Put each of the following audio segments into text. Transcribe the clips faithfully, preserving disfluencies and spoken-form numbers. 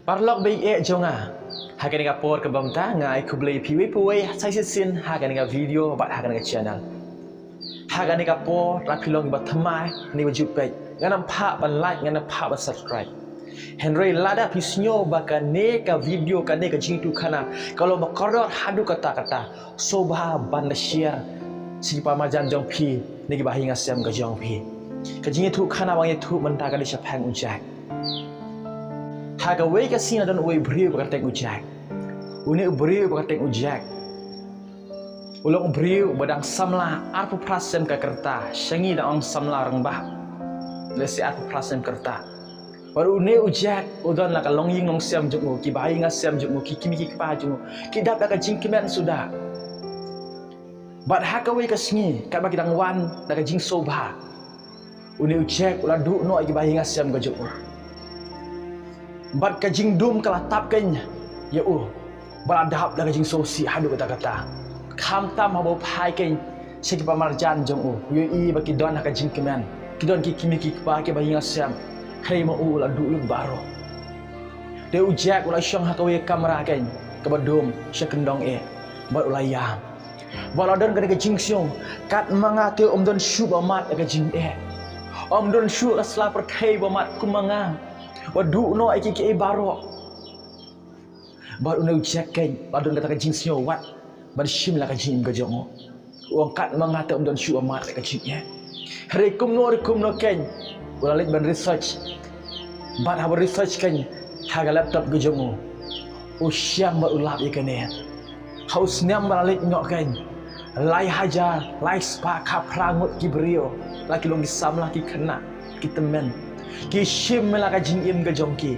Paralok ba ïeit jong nga, ha kane ka por kaba mynta nga ai khublei ïa phi uwei pa uwei sa shisien ha kane ka video bad ha kane ka channel. Ha kane ka por lada phi long ba thymmai ne ba ju peit, ngan ym phah ban like, ngan ym phah ban subscribe. Hynrei lada phi sngew ba kane ka video, kane ka jingïathuhkhana ka long ba kordor haduh katta katta, sngewbha ban da share sha ki para marjan jong phi ne ki bahaïing hasem ka jong phi. Ka jingïathuhkhana ba ngan ïathuh mynta ka dei shaphang u Jack. Ha kawei ka sngi la don uwei u briew ba kyrteng u Jack. Une u briew ba kyrteng u Jack u long u briew ba dang samla arphew phra snem ka rta, sha ngi dang ong samla rangbah. Lehse arphew phra snem ka rta. Bad une u Jack u don la ka longïing longsem jong u, ki bahaïing hasem jong u, ki kmie ki kpa jong u ki dap da ka jingkmen suda. Bad ha kawei ka sngi katba ki dang wan da ka jingsngewbha, une u Jack u la duh noh ïa ki bahaïing hasem ka jong u. Bad ka jingdum ka la tap keiñ ïa u, ba la dap da ka jingsngewsih haduh katta katta. Khamtam haba u phai keiñ sha ki para marjan jong u, u ïohi ba ki don ha ka jingkmen, ki don ki kmie ki kpa, ki bahaïing hasem. Hynrei ma u, u la duh lut baroh. Te u Jack u la shong ha kawei ka kamra keiñ kaba dum sha kyndong eh bad u la ïam. Bad la don kane ka jingsngew, kat ma nga te ym don shuh ba mad ïa ka jingeh. Ym don shuh ka sla pyrthei ba mad kum ma nga, ba duh noh ïa kiei kiei baroh. Bad une u Jack keiñ la don kata ka jingsngew wat ban shim la ka jingim ka jong u. U ong, kat ma nga te ym don shuh ba mad ïa ka jingeh. Hynrei kumno re kumno keiñ u la leit ban research. Bad haba research keiñ ha ka laptop ka jong u, u shem bad u lap ïa kane. Ha u snem ba la leit noh keiñ, lai hajar lai spah khatphra ngut ki briew, la ki long ki samla, ki khynnah, ki tymmen, ki shim la ka jingim ka jong ki.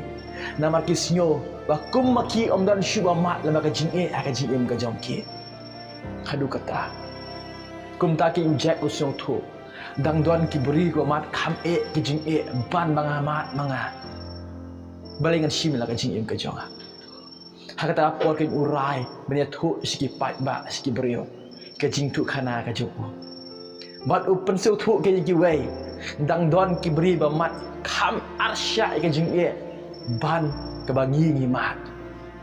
Namar ki sngew ba kum ma ki ym don shuh ba mad lem ka jingeh ha ka jingim ka jong ki. Haduh katta. Kumta keiñ u Jack u sngewthuh, dang don ki briew kiba mad kham eh ki jingeh ban ma nga, mad ma nga. Balei ngan shim la ka jingim ka jong nga? Ha kata ka por keiñ u rai ban ïathuh sha ki paidbah, sha ki briew, ka jingïathuhkhana ka jong u. Bad u pynsngewthuh keiñ ïa kiwei, dang don ki briew ba mad kham arshah ïa ka jingeh ban kaba ngi ngi mad.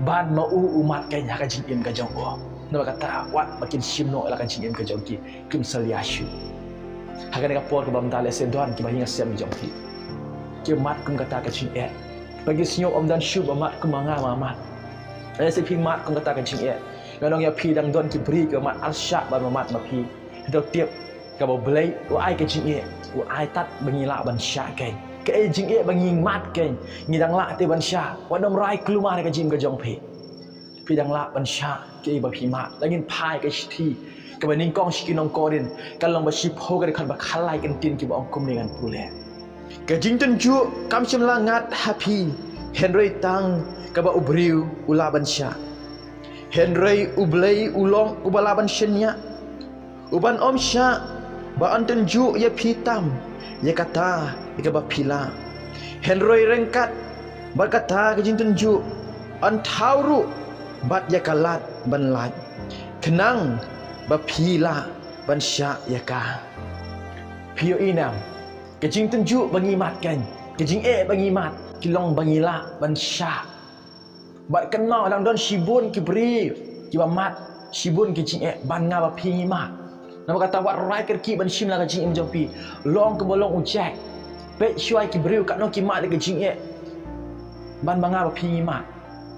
Ban ma u, u mad keiñ ha ka jingim ka jong u. Namar kata wat ba kin shim noh la ka jingim ka jong ki, kim salia shuh. Ha kane ka por kaba mynta lehse don ki bahaïing hasem jong phi ki mad kum kata ka jingeh, ba ki sngew ym don shuh ba mad kum ma nga ma mad. Lehse phi mad kum kata ka jingeh. Ngan ong ïa phi, dang don ki briew kiba mad arshah ban ma mad ma phi. Phi to tip, kaba U Blei u ai ka jingeh, u ai tad ba ngi lah ban shah keiñ. Kaei jingeh ba ngi mad keiñ, ngi dang lah te ban shah. Wat nym rai kulmar ïa ka jingim ka jong phi. Phi dang lah ban shah kaei ba phi mad. Lada ngin phai ka shithi kaba nyngkong sha ki nong Korinth, ka lynnong ba shiphew, ka dkhot ba khatlai, ka ktien kiba ong kumne, ngan pule. Ka jingtynjuh kam shym la ngat ha phi, hynrei tang kaba u briew u lah ban shah. Hynrei U Blei u long uba lah ban shaniah, u ban ym shah ba yn tynjuh ïa phi tam ïa kata ïa kaba phi lah. Hynrei ryngkat bad kata ka jingtynjuh, yn thaw ruh bad ïa ka lad ban lait, khnang ba phi lah ban shah ïa ka. Phi ïohi ne em? Ka jingtynjuh ba ngi mad keiñ, ka jingeh ba ngi mad, ki long ba ngi lah ban shah. Bad kynmaw, dang don shibun ki briew kiba mad shibun ki jingeh ban nga bad phi ngi mad. Namar kata wat rai kyrkieh ban shim la ka jingim jong phi. Long kumba long u Jack. Peit shuwa ki briew katno ki mad ïa ka jingeh ban ma nga bad phi ngi mad.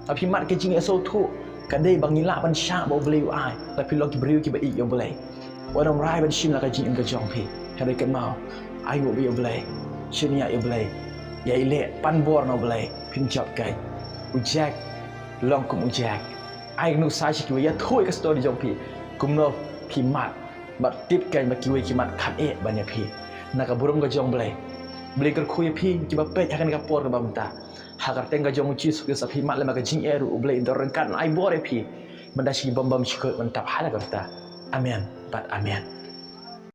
Lada phi mad ka jingeh, sngewthuh, ka dei ba ngi lah ban shah ba U Blei u ai. Lada phi long ki briew kiba ïeit ïa U Blei, wat nym rai ban shim la ka jingim ka jong phi. Hynrei kynmaw, ainguh bad U Blei, shaniah ïa U Blei, ïai leh, pan bor na U Blei, phin jop keiñ. U Jack long kum u Jack. Ai ka nuksa sha kiwei, ïathuh ïa ka story jong phi, kumno phi mad. Bad tip keiñ ba kiwei ki mad kham eh ban ïa phi. Na ka burom ka jong U Blei, U Blei kyrkhu ïa phi kiba peit ha kane ka por kaba mynta. Ha ka kyrteng ka jong U Jisu Khrist, lada phi mad lem ha ka jingeh ruh, U Blei un don ryngkat, un ai bor ïa phi. Mynta sha ki bym bym shi kut, mynta ha la ka rta. Amen bad amen.